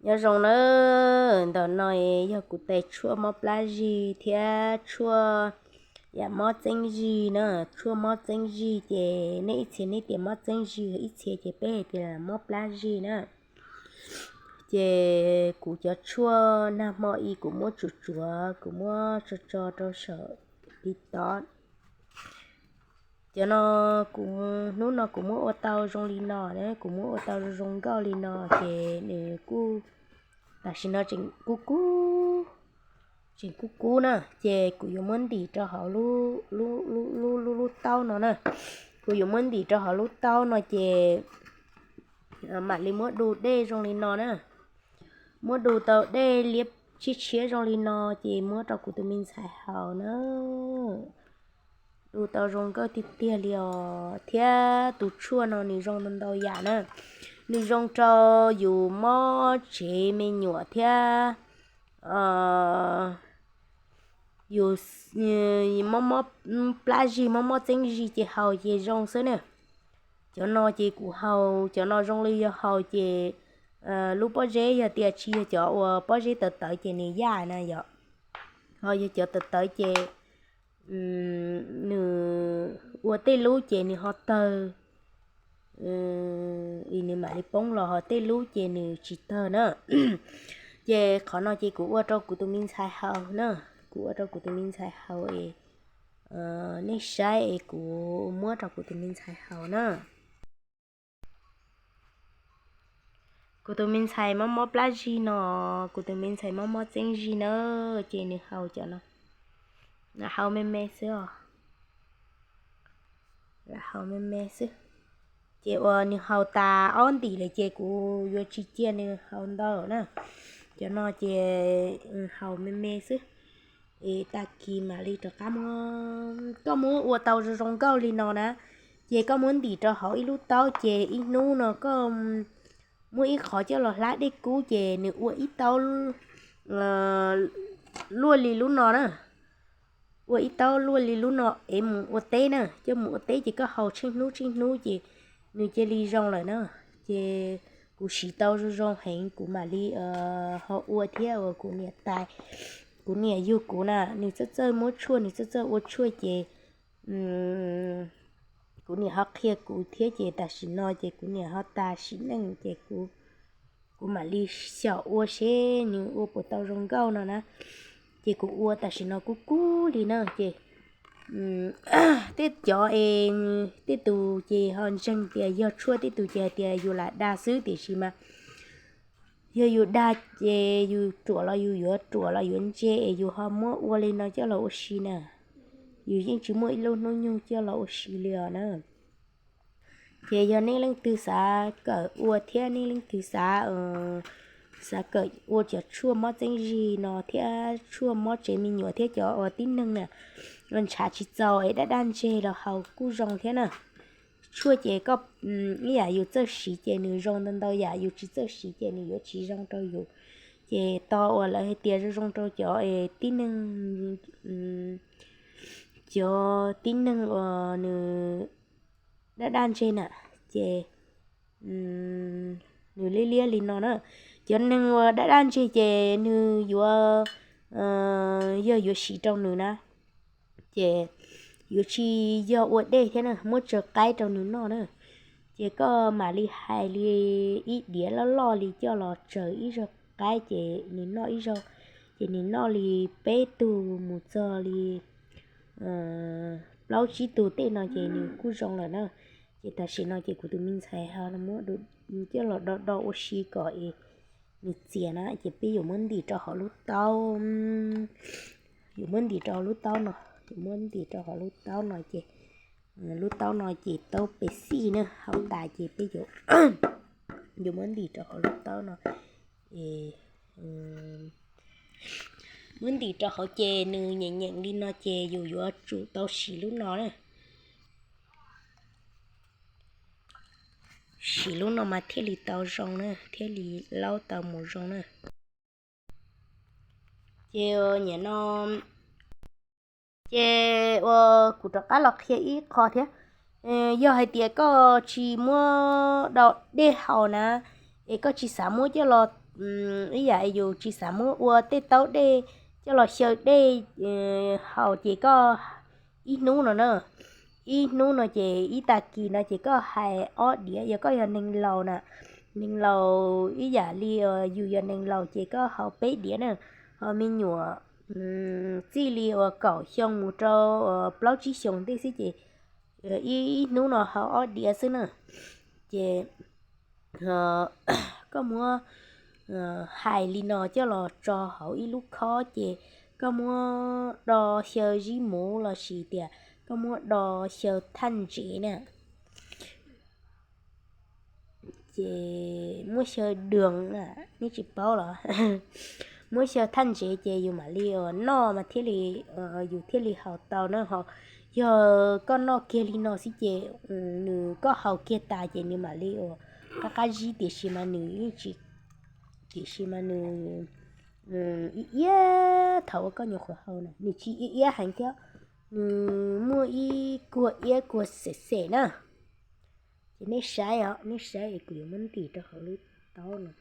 Nyob zoo na, ntawm no yog kuv tais tshuaj mob plab zig thiab tshuaj yam mob txeeb zig na. Tshuaj mob txeeb zig ces nej ib txhia nej tias mob txeeb zig, ib txhia ces peb hais tias mob plab zig na. Ces kuv cov tshuaj nag hmo i kuv muab tsuav tsuav, kuv muab tso tso rau saum TikTok. Cov no kuv, hnub no kuv muab ua tau zoo li no, kuv muab ua tau zoo nkauj li no ces nws kuj, tam sim no tseem kub kub, tseem kub kub na, ces kuv yuav muab ntim rau hauv lub, lub, lub, lub taub no na. Kuv yuav muab ntim rau hauv lub taub no ces mam li muab du dej zoo li no na. Muab du tau dej liab tshiab tshiab zoo li no ces muab rau kuv tus me ntxhais haus na. Du tau zoo nkauj tiag tiag li os. Thiab tus tshuaj no nws zoo ntau ntau yam na. Nws zoo rau yus mob tsev me nyuam thiab yus mob mob plab zig, mob mob txeeb zig ces haus ces zoo xwb na. Cov no ces kuv haus, cov no zoo li yog haus ces lub pob zeb, yog tias tsis yog cov uas pob zeb tawv tawv ces nws yaj na yom. Ho yog cov tawv tawv ces nws ua tej lub ces nws ho tawg, es nws mam li poob los, ho tej lub ces nws tsis tawg na. Ces qhov no ces kuv ua rau kuv tus me ntxhais haus na. Kuv ua rau kuv tus me ntxhais haus es nej saib es kuv muab rau kuv tus me ntxhais haus na. Kuv tus me ntxhais mob mob plab zig no, kuv tus me ntxhais mob mob txeeb zig na, ces nws haus cov no, haus me me xwb os. Lam haus me me xwb. Ces uas nws haus tas ob ntim lawm ces kuv yuav tsis cia nws haus ntau na. Cov no ces haus me me xwb. Es tag kis mam li rov qab muab, koj muab ua tau zoo zoo nkauj li no na, ces koj muab ntim rau hauv ib lub taub ces ib hnub no koj muab ib qhov coj los hlab dej kub ces nws ua ib taub luaj li lub no na. Ua ib taub luaj li lub no es mus ua teb na, coj mus ua teb ces koj haus tsheej hnub tsheej hnub ces nws cia li zoo lawm na. Ces kuv siv tau zoo zoo heev kuv mam li ho ua thiab uas kuv niam tais, kuv niam yug kuv na, nws txawj txawj muab tshuaj, nws txawj txawj ua tshuaj ces kuv niam ho qhia kuv thiab ces tam sim no ces kuv niam ho tas sim neej ces kuv, kuv mam li xyaum ua seb nws ua puas tau zoo nkauj no na. Ces kuv ua tam sim no kub kub li na ces tej cov es tej tus ces ho ntseeg tias yog tshuaj, tej tus ces hais tias yus lam dag xwb, tiam sis mas yog yus dag ces yus ruam los yus yuav ruam los yuav ntse es yus ho muab ua li no coj los ua si na. Yus yeej tsis muaj ib lub hnub nyoog coj los ua si li os na. Ces yog nej leej twg xav kawm ua thiab nej leej twg xav, xav kawm ua cov tshuaj mob txeeb zig no thiab tshuaj mob tsev me nyuam thiab cov uas tib neeg na, ntshav tsis txaus es daj daj ntseg los haus kuj zoo thiab na. Tshuaj ces koj, ib yam yus txawj siv ces nws zoo ntau ntau yam, yus tsis txawj siv ces nws yuav tsis zoo rau yus. Ces tau uas lawv hais tias zoo zoo rau cov es tib neeg, cov tib neeg uas nws daj daj ntseg na, ces nws liab liab li no na. Cov neeg uas daj daj ntseg ces nws yuav, yog yuav siv rau nws na, ces yuav tsis yog ua dej thiab na, muab tsaws qaib rau nws noj na. Ces koj mam li hais li ib diav loj loj li coj los tsaws ib zaug qaib ces nws noj ib zaug, ces nws noj li peb tug mus txog li plaub tsib tug tej no ces nws kuj zoo lawm na. Ces tam sim no ces kuv tus me ntxhais ho muab coj los do do ua si kom es nws txias na, ces peb yuav muab ntim rau hauv lub taub, yuav muab ntim rau hauv lub taub no, yuav muab ntim rau hauv lub taub no ces lub taub no ces taub pes xij na, haus tas ces peb yuav muab ntim rau hauv lub taub no, muab ntim rau hauv ces nws nyeem nyeem li no ces yus yuav tsum tau siv lub no na. Siv lub no mas thiaj li tau zoo na, thiaj li laub tau mus zoo na. Ces nyiam no, ces ua kuv rov qab los qhia ib qho thiab. Yog hais tias koj tsis muab dau dej haus na, es koj tsis xav muab coj los ib yam yus tsis xav muab ua tej taub dej coj los xyaw dej haus ces koj ib hnub no na, ib hnub no ces ib tag kis no ces koj hais ob diav, yog koj yog neeg laus na, neeg laus ib yam li yus yog neeg laus ces koj haus peb diav na, ho me nyuam txij li uas kaum xyoo mus rau plaub tsib xyoos ntej xwb ces ib hnub no haus ob diav xwb na. Ces koj muab hais li no coj los tso hauv ib lub khob ces koj muab do xyaw zib muv los sis tias koj muab do xyaw thaj ntsev na. Ces muab xyaw doos na, nej tsis paub los? Muab xyaw thaj ntsev ces yus mam li uas noj mas thiaj li, yus thiaj li haus tau na. Ho yog koj noj kiag li no xwb ces nws, koj haus kiag tas ces nws mam li uas qab qab zib, tiam sis mas nws yeej tsis, tiam sis mas nws iab iab, thaum uas koj nyuam qhuav haus na nws tsis iab iab heev thiab, nws muaj ib kuag iab kuag xem xem na. Ces nej saib os, nej saib es kuv yuav muab ntim rau hauv lub taub no.